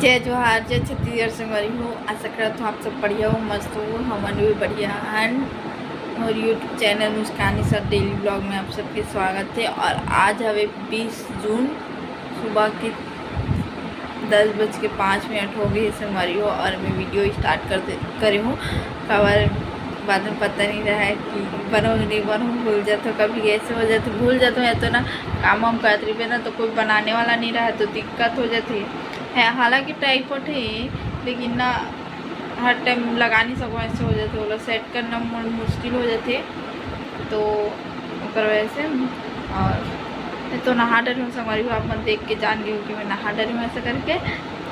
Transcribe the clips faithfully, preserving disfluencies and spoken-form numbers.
जय जोहार, जय छत्तीसगढ़ संगवारी हो। आशा करत हूँ आप सब बढ़िया हो, मस्त हो, हमन भी बढ़िया हन। और YouTube channel Muskani sir daily blog में आप सबके स्वागत है। और आज हवे बीस जून, सुबह के दस बज के पाँच मिनट हो गए संगवारी हो, और मैं वीडियो स्टार्ट कर दे करे हूँ। काबर बाद में पता नहीं रहा है कि बनो नहीं बनो, भूल जाते हो, कभी ऐसे हो जाते, भूल जाते हो, या तो ना काम वाम करत रहिबे ना तो कोई बनाने वाला नहीं रहा तो दिक्कत हो जाती है। हालांकि टाइफाइड है, लेकिन ना हर टाइम लगा नहीं सको, ऐसे हो जाते, ओला सेट करना मु- मुश्किल हो जाते। तो ओकर वजह से और मैं तो नहा डरे हूँ संगवारी हो, आप मन देख के जान गए हो कि मैं नहा डरे हूँ ऐसा करके।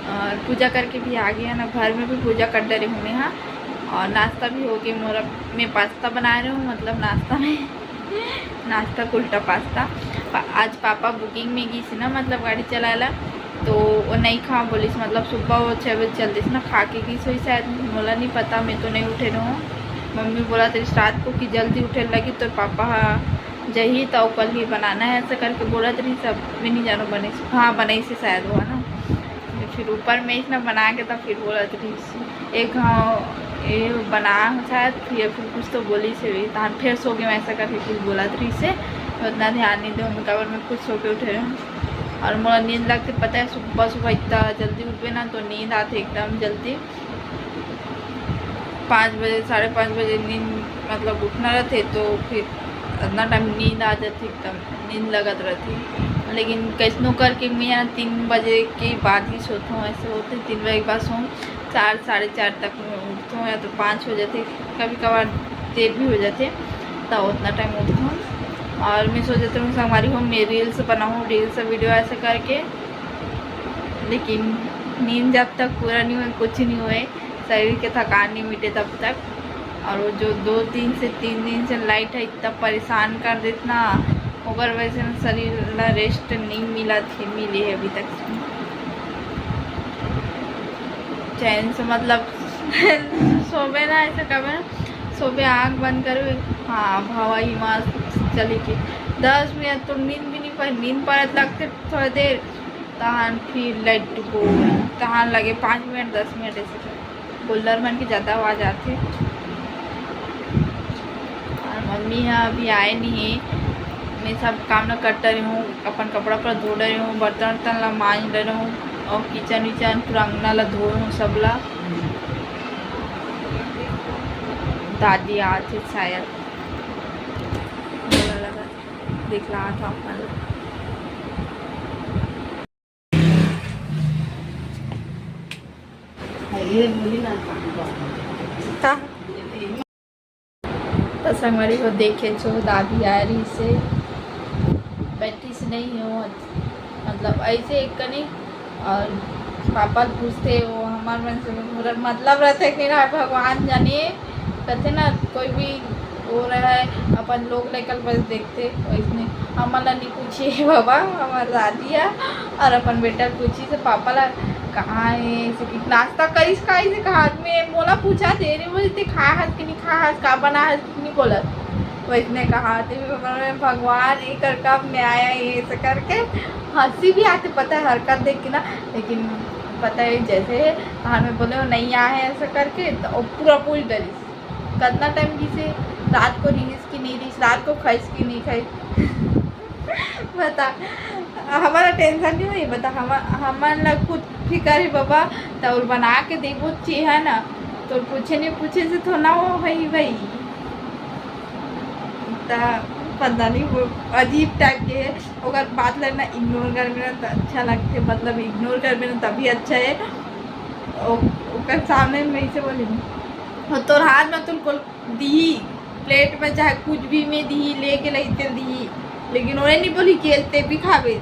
और पूजा करके भी आ गई है ना, घर में भी पूजा कर डरे हूँ मैं। हाँ, और नाश्ता भी हो गया मोरा। मैं पास्ता बना रही हूँ, मतलब नाश्ता में नाश्ता के उल्टा पास्ता। पा- आज पापा बुकिंग में गई थी ना, मतलब गाड़ी चलाला, तो वो नहीं खा बोलिस, मतलब सुबह वो छः बजे चल दिस ना, खा के गई सोई शायद, मोला नहीं पता, मैं तो नहीं उठे रहूँ। मम्मी बोला तेरी रात को कि जल्दी उठे लगी तो पापा, हाँ, जही तो कल ही बनाना है ऐसा करके बोलत रही सब, मैं नहीं जानो बने, हाँ बनाई से शायद हुआ ना। तो फिर ऊपर में इतना बना के तब फिर बोलत रही एक घाव ये बना शायद, या फिर कुछ तो बोली से भी, तहन फिर सो गए ऐसा करके कुछ बोलत रही से। मैं उतना ध्यान नहीं दे, काबर मैं खुद सो के उठे रहूँ। और मोला नींद लगते पता है, सुबह सुबह इतना जल्दी उठबे ना तो नींद आते एकदम जल्दी। पाँच बजे, साढ़े पाँच बजे नींद, मतलब उठना रहते तो फिर इतना टाइम नींद आ जाती, एकदम नींद लगत रहती। लेकिन कैसनो करके मैं ना तीन बजे के बाद ही सोता हूँ, ऐसे होते तीन बजे के बाद सोऊँ, चार, साढ़े चार तक मैं उठता हूँ या तो पाँच हो जाते, कभी कभार देर भी हो जाते, तो उतना टाइम उठता हूँ। और मैं सोच देती हूँ संगवारी हो, मैं रील्स बनाऊँ, रील्स वीडियो ऐसे करके, लेकिन नींद जब तक पूरा नहीं हुए, कुछ नहीं हुए, शरीर के थकान नहीं मिटे तब तक। और वो जो दो दिन से, तीन दिन से लाइट है, इतना परेशान कर देत ना, ओकर वजह से ना शरीर ला रेस्ट नहीं मिला थे, मिले है अभी तक चैन से, मतलब सोबे ना, ऐसा कबे ना सोबे, आँख बंद करबे, हाँ, अब हवा ही मस्त चली के दस मिनट तो नींद भी नहीं पाए, नींद पड़त लगते थोड़ा देर, तहान फिर लाइट गो, तहान लगे पाँच मिनट, दस मिनट ऐसे कर। कूलर मन के ज़्यादा आवाज़ आथे। और मम्मी ह अभी आए नहीं है, मैं सब काम ला कर डरे हूँ, अपन कपड़ा पर धो डरे हूँ, बर्तन वर्तन ला मांज डरे हूँ और किचन विचन पूरा अंगना ला धोए हूँ सब ला। दादी आथे शायद, मोला लगा दिखला था अपन ला। ये बोली ना। हाँ। तो संगवारी हो देखे छो, दादी आ रही से, बैठी से नहीं हो, मतलब ऐसे एक कनी। और पापा ल पूछते, वो हमार मन से पूरा मतलब रहते कि ना, भगवान जाने, कहते ना, कोई भी वो रहे, अपन लोग लेकर बस देखते, वैसने हमन ला नहीं पूछे बाबा, हमार दादी है, और अपन बेटा ल पूछी से पापा ला, कहाँ है, ऐसे कि नाश्ता करिस का, ऐसे कहा आदमी मोला पूछा दे रहे, बोलते खा हस कि नहीं खा हस, का बना हस कि नहीं बोलत, वैसने कहा थे। भगवान, एक कब में आया है, ऐसे करके हंसी भी आते, पता है, हरकत देख के ना, लेकिन पता है, जैसे तहान में बोले, वो नहीं आए ऐसा करके, तो वो पूरा पूछ डरिस। कितना टाइम की से रात को रहिस कि नहीं रहिस, रात को खाइस कि नहीं खाइस। बता, हमारा टेंशन नहीं हुई, बता, हम, हमन ला खुद फिकर है बाबा, तो और बना के देबो चीज है ना, तो पूछे नहीं पूछे से थोड़ा ना हो भाई, भाई। त पता नहीं, वो अजीब टाइप के है। ओकर बात ला ना इग्नोर करबे ना त अच्छा लगथे, मतलब इग्नोर करबे ना तभी अच्छा है। ओ-, ओकर सामने में ऐसे बोली, "वो तोर हाथ में तुम कुल दीही, प्लेट में चाहे कुछ भी में दीही, लेके लइते दीही, लेकिन ओए नहीं बोली कि एलते भी खाबे।"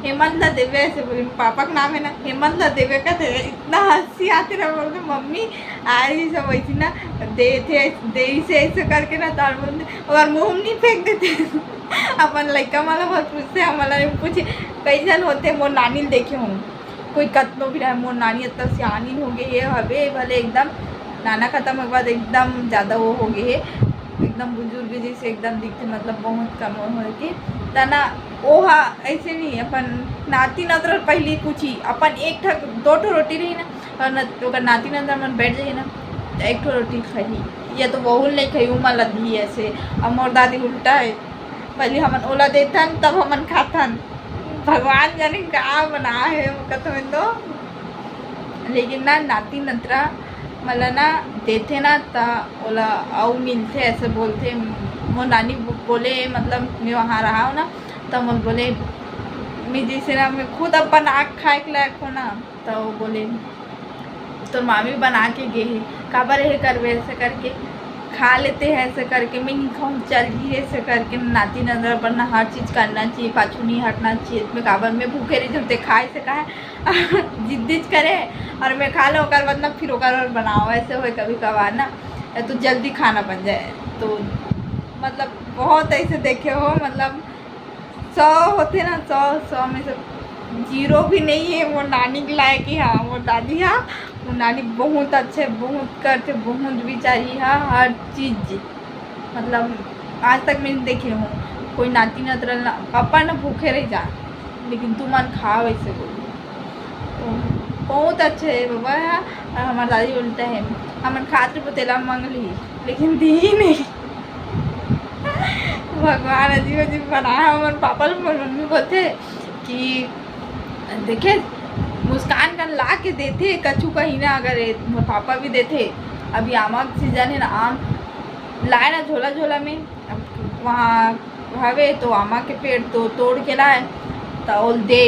हेमंत ला देवे ऐसे बोली, पापा का नाम है ना, हेमंत ला देवे कहते, इतना हंसी आते ना, बोलते, "मम्मी, आ रही सब वैसी ना, दे थे, दे से ऐसे करके ना," तो बोलते, "और मुंह में नहीं फेंक देते।" अपन लइका वाला बहुत पूछते, हमारा नहीं पूछे, कई जन होते, मोर नानी ल देखे हूँ, कोई कतनो भी रहे, मोर नानी इतना सियानी हो गई है, हवे भले एकदम नाना खत्म के बाद एकदम ज़्यादा वो हो गई है, एकदम बुजुर्ग जैसे एकदम दिखते, मतलब बहुत कम हो गई। तना ओहा ऐसे नहीं, अपन नाती नतरा पहली पूछी, अपन एक ठक दो ठो रोटी रही ना, और न, ओकर नाती नतरा मन बैठ जाही ना, तो एक ठो रोटी खाही, या तो वहू नहीं खाही, उमा ला दिही ऐसे। अब मोर दादी उल्टा है, पहले हमन ओला देथन, तब हमन खाथन। भगवान जाने का बना है, वो कथन तो। लेकिन ना, नाती नतरा मला ना देथे ना, त ओला अउ मिलथे, ऐसे बोलथे। मोर नानी बो-, बोले, मतलब, मैं वहाँ रहा हूँ ना, त मोर बोले, मैं जैसे ना, मैं खुद अपन आँख खाए के लायक हो ना, त वो बोले, "तोर मामी बना के गे हे, काबर हे करबे?" ऐसे करके, "खा लेते हैं," ऐसे करके, "मैं नहीं खाऊँ, चल ही," ऐसे करके। नाती नतरा पर ना हर चीज़ करना चाहिए, पाछू नहीं हटना चाहिए। मैं काबर, मैं भूखे रही, जब ते खाए से कहा है, जिद्दीच करे और मैं खा लो, ओकर बाद ना फिर ओकर और बनाओ, ऐसे होए कभी कभार ना, या तो जल्दी खाना बन जाए। तो मतलब बहुत ऐसे देखे हो, मतलब सौ होते ना, सौ, सौ में से जीरो भी नहीं है। वो नानी के लायक ही, हाँ, वो दादी, हाँ, वो नानी बहुत अच्छे, बहुत करते, बहुत बिचारी, हाँ, हर चीज, मतलब आज तक मैं नहीं देखे हूँ कोई नाती नतरा ना, पापा ना भूखे रह जा, लेकिन तुमन खाओ, ऐसे बोली। तो बहुत अच्छे है बाबा, और हमार दादी उल्टा है, हमन खात रहे तेला मांग ली, लेकिन दी ही नहीं। भगवान अजीब अजीब बनाया हमर पापा ल। मोर मम्मी बोलथे कि देखे, मुस्कान कन ला के देथे कछु कहीं ना, अगर ए, मोर पापा भी देथे। अभी आमा के सीजन है ना, आम लाए ना झोला झोला में, अब वहाँ हवे तो आमा के पेड़ तो तोड़ के लाए, तो ओल दे।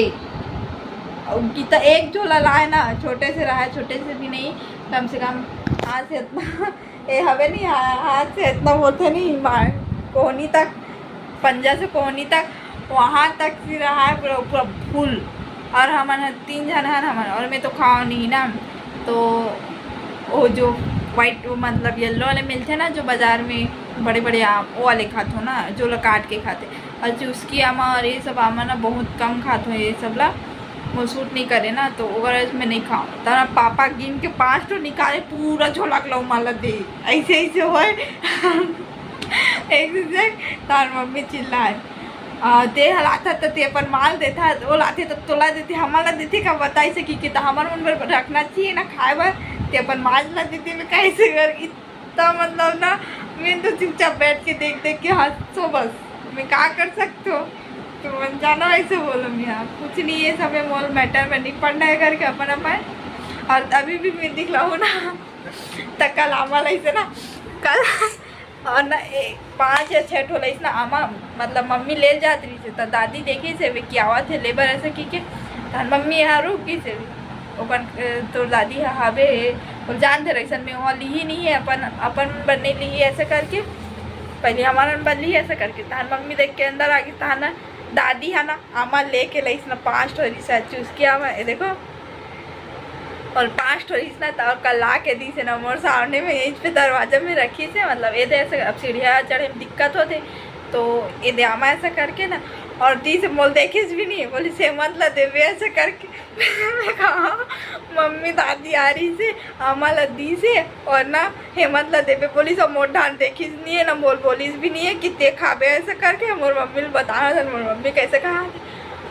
अब कि त एक झोला लाए ना, छोटे से रहा, छोटे से भी नहीं, कम से कम हाथ से इतना, ए हवे नहीं, हा-, हाथ से इतना बोलते नहीं, मार, कोहनी तक, पंजा से कोहनी तक, वहाँ तक से रहा है पूरा, पूरा फुल। और हमन ह तीन झन हन हमन, और मैं तो खाओ नहीं ना, तो वो जो वाइट, मतलब येलो वाले मिलते ना जो बाजार में, बड़े बड़े आम, वो वाले खात हो ना, जो ला काट के खाते। और चुस्की आमा और ये सब आमा ना बहुत कम खात हो, ये सब ला वो सूट नहीं करे ना, तो ओकर वजह से मैं नहीं खाऊँ। तो ना पापा गिन के पाँच ठो निकाले, पूरा झोला के ला उमा ला दे, ऐसे ऐसे होए। एक दिन से तार मम्मी चिल्लाए, आ, "ते हलाथा त ते अपन माल देथा, वो लाथे त तोला देथे, हमन ला देथे का?" बताई सकी कि त हमर मन बर रखना चाहिए ना खाए बर, ते अपन माल ला देथे, मैं कैसे कर, इतना मतलब ना, मैं तो चुपचाप बैठ के देख देख के हंसो बस, मैं का कर सकती हूँ। तो मन जानो ऐसे बोलो, मैं कुछ नहीं, ये सब मोल मैटर में नहीं पड़ना है करके अपन अपन। और अभी भी मैं दिखलाऊँ ना, त कल आमा ला ऐसे ना, कल और ना एक पाँच या छः ठो लइस ना आमा, मतलब मम्मी ले जात रहिस हे, त दादी देखिस हे कि आवत हे लेबर ऐसे कहिके, तहन मम्मी यहाँ रुक गिस हे। ओकर, अ, तोर दादी ह हावे हे, बोल जानथे रइसन में वहाँ लिही नहीं है, अपन, अपन बर नहीं लिही ऐसे करके, पहले हमार बर लिही ऐसे करके, तहन मम्मी देख के अंदर आ गिस, तहन ना दादी ह ना आमा लेके लइस ना पाँच ठो रिसा चूस के आमा, ये देखो, और पाँच ठो रिस ना, त और कल ला के दीस हे ना मोर सामने में, यहीं पे दरवाजा में रखिस हे, मतलब ये दे ऐसे, अब सीढ़िया चढ़े में दिक्कत होथे, तो ये दे आमा ऐसा करके ना, और दीस हे, मोल देखिस भी नहीं, बोलिस हेमंत ला देबे ऐसे करके। मैं कहा, मम्मी दादी आ रहिस हे, आमा ला दीस हे, और ना हेमंत ला देबे बोलिस, और मोर डान देखिस नहीं है ना, मोल बोलिस भी नहीं है कि ते खाबे ऐसे करके, मोर मम्मी ला बताना था, मोर मम्मी कैसे कहा,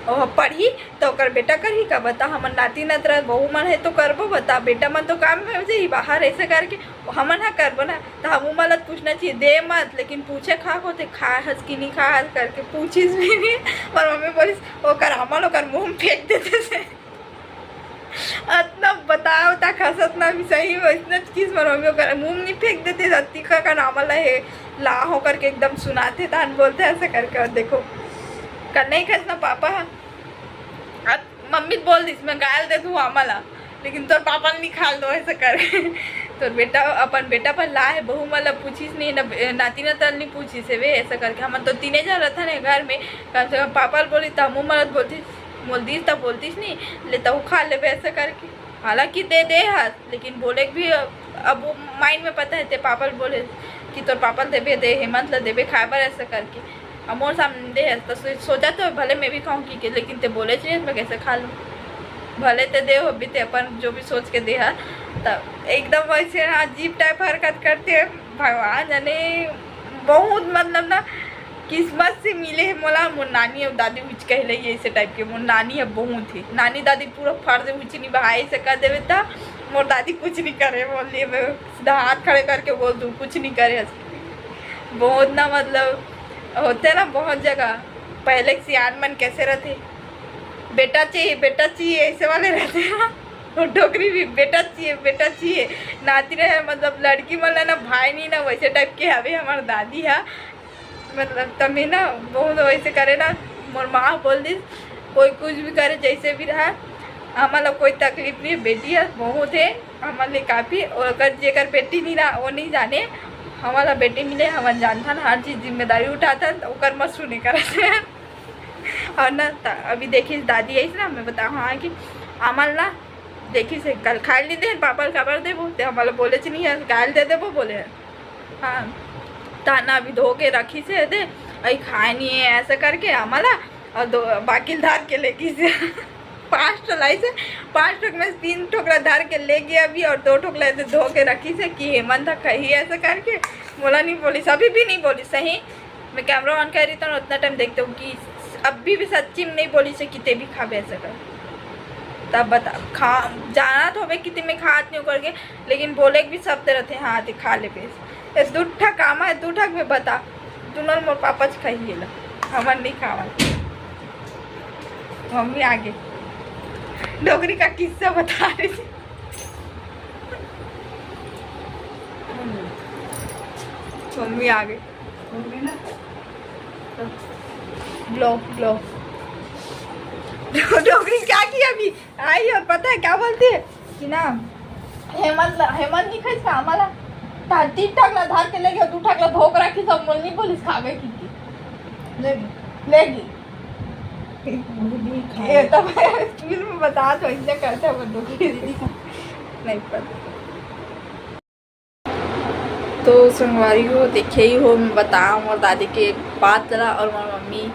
और पढ़ी तो ओकर बेटा करही का बता, हमर नाती नतरा बहू मन है तो करबो बता, बेटा मन तो काम में हो जाही बाहर ऐसे करके, हमन हा करबो ना, त हम उमन ला पूछना चाहिए, दे मत, लेकिन पूछे खा को ते खा हस कि नहीं खा हस करके पूछिस भी नहीं। पर मम्मी बोलिस, ओकर आमा ल ओकर मुंह में फेंक देते से। अतना बताओ ता खसत ना भी सही में इतना चीज, पर मम्मी ओकर मुंह में नहीं फेंक देते, अतिका का नामा ला हे, ला हो करके एकदम सुनाते तान बोलते ऐसे करके। और देखो, कर नहीं खसना पापा हा। अब मम्मी बोल दिस, मैं गाल दे दूँ आमा ला, लेकिन तोर पापा ला निकाल दो ऐसा कर। तोर बेटा, अपन बेटा पर ला है, बहू मन ला पूछिस नहीं ना, नाती नतरा ला नहीं पूछिस हे वे ऐसा करके। हमन तो तीने जन रहथन घर में, कम से कम पापा ला बोली त हमू मन ला बोलतिस, मोल दिस त बोलतिस नहीं, ले तहू खा लेबे ऐसा करके। हालांकि दे दे हस, लेकिन बोले भी अब वो माइंड में पता है ते पापा ला बोले कि तोर पापा ला देबे, दे हेमंत ला देबे खाए बर ऐसा करके। अब मोर सामने दे है, तो सो-, सोचा तो भले मैं भी खाऊं कि, कि, लेकिन ते बोले चाहिए, मैं कैसे खा लूं? भले ते दे हो भी, ते अपन जो भी सोच के दे है, तब एकदम वैसे ना अजीब टाइप हरकत करते हैं। भगवान जाने, बहुत मतलब ना, किस्मत से मिले हे मोला, मोर नानी अउ दादी कुछ कहे ले ऐसे टाइप के। मोर नानी अब बहुत हे, नानी दादी पूरा फर्ज कुछ नहीं बहाए से कर देवे त मोर दादी कुछ नहीं करे। बोलिए मैं सीधा हाथ खड़े करके बोल दूँ, कुछ नहीं करे। बहुत ना, मतलब, होते ना बहुत जगह, पहले के सियान मन कैसे रहते, बेटा चाहिए, बेटा चाहिए, ऐसे वाले रहते हैं। और डोकरी भी, बेटा चाहिए, बेटा चाहिए, नाती रहे, मतलब, लड़की मन ला ना भाई नहीं ना, वैसे टाइप के हवे हमार दादी हा। मतलब, तमे ना बहुत वैसे करे ना, मोर माँ बोल दिस, कोई कुछ भी करे, जैसे भी रहा, हमन ला कोई तकलीफ नहीं, बेटी है, बहुत है, हमन ले काफी। और अगर जेकर बेटी नहीं रहा, वो नहीं जाने, हमन ला बेटी मिले, हमन जानथन, हर चीज जिम्मेदारी उठाथन, तो ओकर मत सुने करत। और ना, त-, अभी देखिस दादी आइस ना, मैं बता, हाँ, कि हमन ला देखिस हे, कल खाए नहीं दे, पापा ल काबर देबो, ते हमन ला बोलेच नहीं है, गाल दे देबो बोले है। हाँ, ताना अभी धो के रखिस हे दे, अई खाए नहीं है, ऐसा करके हमन ला, और दो बाकी ल धर के ले गिस हे। पाँच ठो लाइस हे, पाँच ठोक में तीन ठोक ला धर के ले गे अभी, और दो ठोक ला ऐसे धो के रखिस हे कि हेमंत ह खही, ऐसा करके। मोला नहीं बोलिस, अभी भी नहीं बोलिस, सही। मैं कैमरा ऑन कर रही थी, उतना टाइम देखते हूँ कि अभी भी सच्ची में नहीं बोलिस हे कि ते भी खाबे, ऐसा कर। तब बता, खा, जाना तो हवे कि ते मैं खात नहीं हूँ करके, लेकिन बोले भी शब्द रहते, हाँ, ते खा ले बेस। ये दू ठा काम है, दू ठा में बता, दुनों मोर पापा च खाही ला, हमन नहीं खावन। मम्मी आगे डोकरी का किस्सा बता रही थी। मम्मी आगे। Blog, blog. डोकरी क्या किया अभी? आई और पता है क्या बोलती है कि ना, हेमंत ला, हेमंत नहीं खाइस का, हमन ला ता-, तीन ठक ला धर के ले गयो, दू ठक ला धो के रखिस, सब मोल नहीं बोलिस खाबे की, की। ले गी, ले गी। ये तो मैं फिल्म बता दो, ऐसे करते हैं वो डोकरी। नहीं पता। तो संगवारी हो, देखे ही हो, मैं बताओ मोर दादी के बात ला, और मोर मम्मी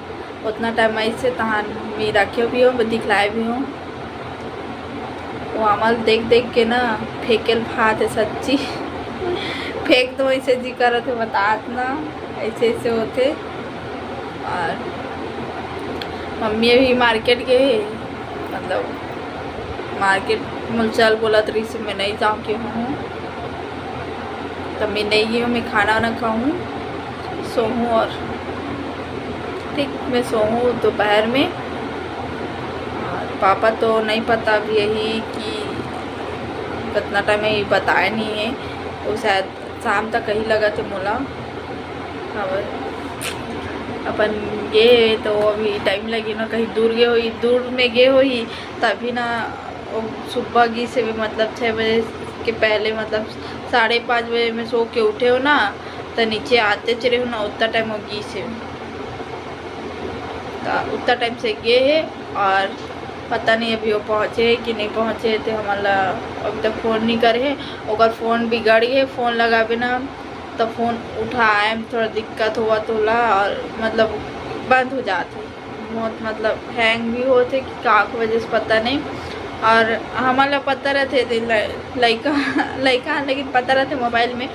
उतना टाइम ऐसे तहान मैं रखे भी हूँ, दिखलाए भी हूँ। वो हमन देख देख के ना फेंकेल भात है सच्ची। फेंक दो, ऐसे जी करत है, बतात ना, ऐसे ऐसे होते। और मम्मी अभी मार्केट गए, मतलब मार्केट मुलचल बोलत रही से मैं नहीं जाऊँ के हूँ। तब मैं नहीं गई हूँ, मैं खाना वाना खाऊँ, सोहूँ और ठीक मैं सोहूँ दोपहर में। और पापा तो नहीं पता अभी यही कि कितना टाइम है, ये बताया नहीं है। वो शायद शाम तक कहीं लगा थे मोला। अब अपन गे तो अभी टाइम लगी ना, कहीं दूर गे होई, दूर में गे होई तभी ना। वो सुबह गिस हे, मतलब छः बजे के पहले, मतलब साढ़े पाँच बजे में सो के उठे हो ना, तो नीचे आते चले हो ना, उतना टाइम वो गिस हे। तो उतना टाइम से गे हे और पता नहीं अभी वो पहुँचे हे कि नहीं पहुँचे हे, तो हमन ला अभी तक फोन नहीं करे हे। ओकर फोन बिगड़ गए, फोन लगाबे ना तो फोन उठाए में थोड़ा दिक्कत होवत ओला, और मतलब बंद हो जात हे बहुत, मतलब हैंग भी होत हे कि का के वजह से पता नहीं। और हमन ला पता रहते थे ल-, लइका लइका, लेकिन पता रहते मोबाइल में,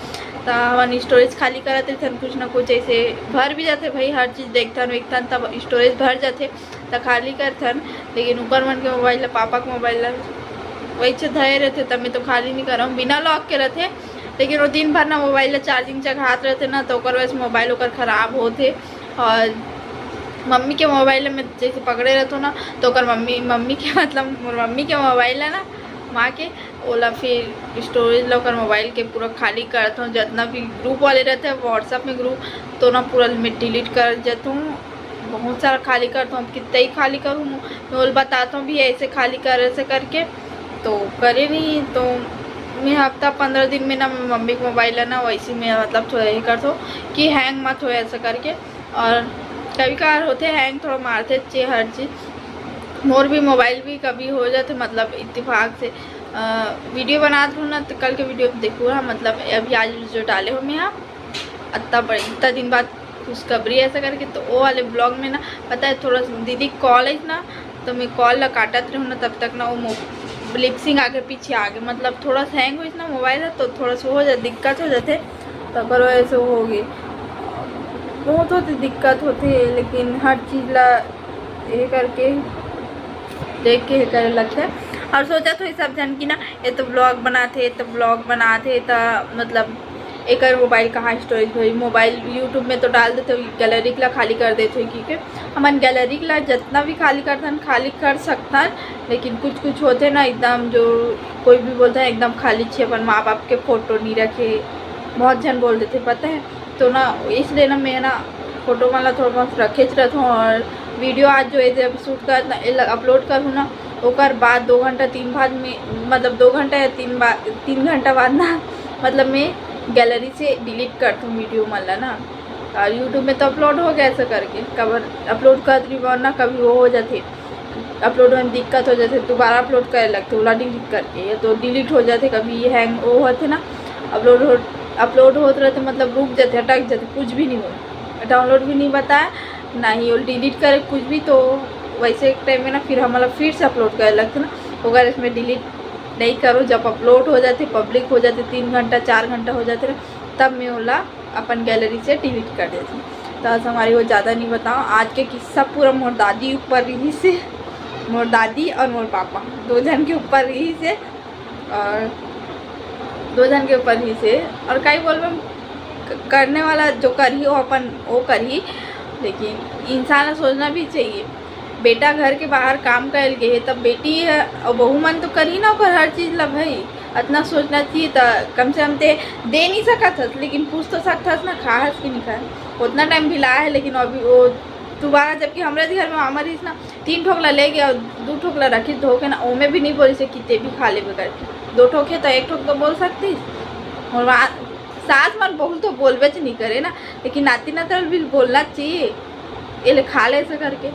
तो हमन स्टोरेज खाली करत रहथन, कुछ ना कुछ ऐसे भर भी जाते भाई, हर चीज़ देखथन वेखथन तब स्टोरेज भर जाते, तो खाली करथन। लेकिन ऊपर मन के मोबाइल ला, पापा के मोबाइल ला वैसे धरे रहते, तब मैं तो खाली नहीं करम, बिना लॉक के रहते। लेकिन वो दिन भर ना मोबाइल ला चार्जिंग चघात रहते ना, तो ओकर वजह से मोबाइल ओकर खराब होते। और मम्मी के मोबाइल ला मैं जैसे पकड़े रहतो ना, तो ओकर मम्मी, मम्मी के मतलब मोर मम्मी के मोबाइल ला ना, माँ के, ओला फिर स्टोरेज ला ओकर मोबाइल के पूरा खाली करत हूँ। जितना भी ग्रुप वाले रहते हैं व्हाट्सएप में ग्रुप, तो ना पूरा मैं डिलीट कर देता हूँ। बहुत सारा खाली करता हूँ, अब कितना ही खाली करूँ, मैं ओला बताता हूँ भी ऐसे खाली कर, ऐसे करके, तो करे नहीं। तो मैं हफ्ता पंद्रह दिन में ना मम्मी के मोबाइल है ना, वैसे मैं मतलब थोड़ा ये करता हूँ कि हैंग मत हो ऐसा करके। और कभी कभार होते हैंग, थोड़ा मारते चे हर चीज़। मोर भी मोबाइल भी कभी हो जाते, मतलब इत्तेफाक से, अ, वीडियो बनात रहूँ ना, तो कल के वीडियो में देखू ना, मतलब अभी आज जो डाले हो मैं यहाँ, इतना बड़-, इतना दिन बाद खुशखबरी ऐसा करके, तो वो वाले ब्लॉग में ना, पता है, थोड़ा सा दीदी कॉल है ना, तो मैं कॉल ला काटत रहूँ ना, तब तक ना वो मो-, लिपसिंग आगे पीछे आगे, मतलब थोड़ा सा हैंग होइस ना मोबाइल है, तो थोड़ा सा हो जा, दिक्कत हो जाते, तो करो ऐसे हो गई। बहुत होथे, दिक्कत होथे, लेकिन हर चीज ला ये करके देख के ये करे लगथे। और सोचत होही सब झन कि ना, ये तो vlog बनाथे, ये तो vlog बनाथे, त मतलब एकर मोबाइल कहाँ storage होही, मोबाइल YouTube में तो डाल देथे, गैलरी ला खाली कर देथे, क्योंकि हमन गैलरी ला जितना भी खाली करथन, खाली कर सकथन, लेकिन कुछ कुछ होथे ना एकदम, जो कोई भी बोलथे एकदम खाली छे, अपन माँ बाप के फोटो नहीं रखे, बहुत झन बोल देथे, पता है। तो ना इसलिए ना मैं ना फोटो वाला थोड़ा बहुत रखेच रहथूँ। और वीडियो आज जो ये जब शूट कर ना, ये ल-, अपलोड करूँ ना, ओकर बाद दो घंटा तीन बाद में, मतलब दो घंटा या तीन बाद, तीन घंटा बाद ना, मतलब मैं गैलरी से डिलीट करथूँ वीडियो मन ला ना। और YouTube में तो अपलोड हो गया ऐसा करके, कबर अपलोड कर रही, वरना कभी वो हो जाथे, अपलोड में दिक्कत हो जाथे, दोबारा अपलोड करे लगथे, ओला डिलीट करके, या तो डिलीट हो जाथे, कभी हैंग वो होथे ना, अपलोड हो, अपलोड होत रहथे, मतलब रुक जाथे, अटक जाथे, कुछ भी नहीं हो, डाउनलोड भी नहीं बताए, ना ही वो डिलीट करे कुछ भी। तो वैसे एक टाइम में ना फिर हमला फिर से अपलोड करे लगथे ना, ओकर इसमें डिलीट नहीं करो। जब अपलोड हो जाथे, पब्लिक हो जाथे, तीन घंटा चार घंटा हो जाथे ना, तब मैं ओला अपन गैलरी से डिलीट कर देथूँ। तो आज हमारी वो ज़्यादा नहीं बताओ, आज के किस्सा पूरा मोर दादी ऊपर रही से, मोर दादी और मोर पापा दो जन के ऊपर रही से, और दो जन के ऊपर रही से। और काई बोलबे, क-, करने वाला जो करही वो अपन वो करही, लेकिन इंसान ला सोचना भी चाहिए। बेटा घर के बाहर काम करे ल गे हे, तब बेटी ह अउ बहू मन तो करही ना ओकर हर चीज ला भाई। अतना सोचना चाहिए, त कम से कम ते दे नहीं सकत हस, लेकिन पूछ तो सकत हस ना, खा हस कि नहीं खा। उतना टाइम भी लाए है, लेकिन अभी वो दोबारा, जबकि हमरे घर में आमा रहिस ना, तीन ठोक ला ले गया, दू ठोक ला रखी धो के ना, ओमे भी नहीं बोलिस कि ते भी खा लेबे करके। दो ठोक है तो एक ठोक तो बोल सकती। और वहाँ सास मन बहू तो बोलबे च नहीं करे ना, लेकिन नाती नतल भी बोलना चाहिए, ये ले खा ले ऐसे करके।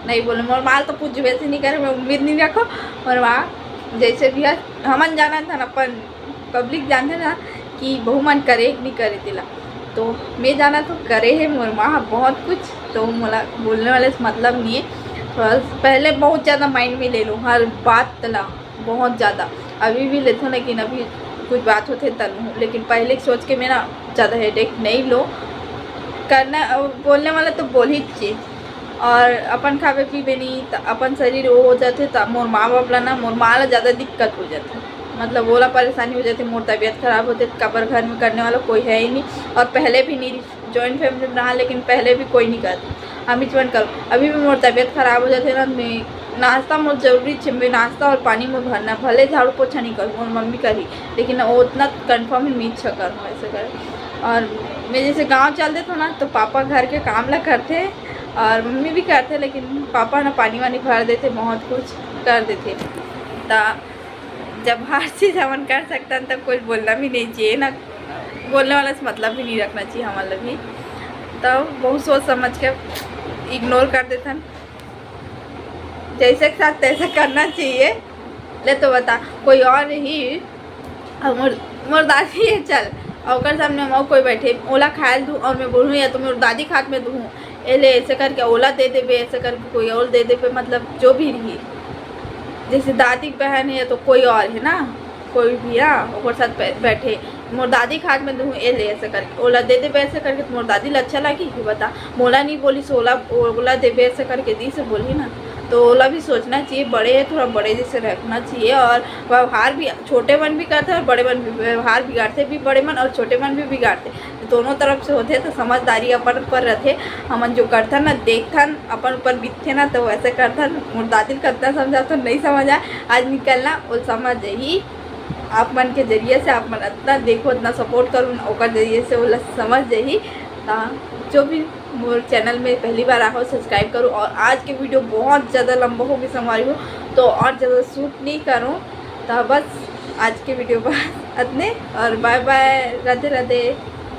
नहीं बोले, मोर माल तो पूछबे से नहीं करे, मैं उम्मीद नहीं रखो। और वहाँ जैसे भी है, हमन जानत हन, अपन पब्लिक जानथे ना कि बहू मन करे कि नहीं करे तेला। तो मैं जानत हूँ करे है मोर माँ ह बहुत कुछ, तो मोला बोलने वाले से मतलब नहीं है। थोड़ा पहले बहुत ज़्यादा माइंड में ले लूँ हर बात ला, बहुत ज़्यादा। अभी भी लेथों, लेकिन अभी कुछ बात होथे तब लूँ, लेकिन पहले के सोच के मैं ना ज़्यादा हेडेक नहीं लो। करना, बोलने वाला तो बोल ही चाहिए। और अपन खाबे पीबे नहीं त अपन शरीर वो हो जाथे, त मोर माँ बाप ला ना, मोर माँ ला ज़्यादा दिक्कत हो जाथे, मतलब ओला परेशानी हो जाथे, मोर तबीयत खराब होथे, काबर घर में करने वाला कोई है ही नहीं। और पहले भी नहीं, जॉइंट फैमिली में रहा, लेकिन पहले भी कोई नहीं करता, हम ही मन करो। अभी भी मोर तबीयत खराब हो जाथे ना, मैं नाश्ता मोर जरूरी छे, मैं नाश्ता और पानी में भरना, भले झाड़ू पोछा नहीं करूँ, मोर मम्मी करही, लेकिन वो उतना कन्फर्म ही नहीं अच्छा करूँ ऐसे कर। और मैं जैसे गाँव चल देता हूँ ना, तो पापा घर के काम ला करथे और मम्मी भी करथे, लेकिन पापा ना पानी वानी भर देथे, बहुत कुछ कर देथे। त जब हर चीज हमन कर सकथन, त कोई बोलना भी नहीं चाहिए ना, बोलने वाला से मतलब भी नहीं रखना चाहिए हमन ला भी। तो बहुत सोच समझ के इग्नोर कर देथन, जैसे के साथ तैसे करना चाहिए। ले तो बता, कोई और ही, अब मोर, मोर दादी है, चल, और ओकर सामने हम और कोई बैठे, ओला खायल दूँ और मैं बोलूँ, या तो मोर दादी के हाथ में दूँ, ए ले ऐसे करके ओला दे देबे, ऐसे करके कोई और दे देबे, मतलब जो भी रही, जैसे दादी के बहन है तो कोई और है ना, कोई भी ना, ओकर साथ बै-, बैठे, मोर दादी के हाथ में दूँ, ए ले ऐसे करके ओला दे देबे, ऐसे करके तो मोर दादी ला अच्छा लगी कि बता, मोला नहीं बोली से ओला, ओला देबे ऐसे करके दी से बोली ना। तो ओला भी सोचना चाहिए, बड़े है थोड़ा बड़े जैसे रखना चाहिए। और व्यवहार भी छोटे मन भी करते और बड़े मन भी, व्यवहार बिगाड़ते भी बड़े मन और छोटे मन भी बिगाड़ते, दोनों तरफ से होथे। तो समझदारी अपन ऊपर रथे, हमन जो करथन ना, देखथन, अपन ऊपर बीतथे ना, तो वैसे करथन। मोर दादी ल कतना समझाथन, नहीं समझ आए, आज निकलना वो समझ ही। आप मन के जरिए से, आप मन इतना देखो, इतना सपोर्ट करो ना, ओकर जरिए से ओला समझ जाही। ता जो भी मोर चैनल में पहली बार आहो, सब्सक्राइब करो। और आज के वीडियो बहुत ज़्यादा लंबा हो गया संगवारी हो, तो और ज़्यादा शूट नहीं करूँ। तो बस आज के वीडियो बस इतने, और बाय बाय, राधे राधे।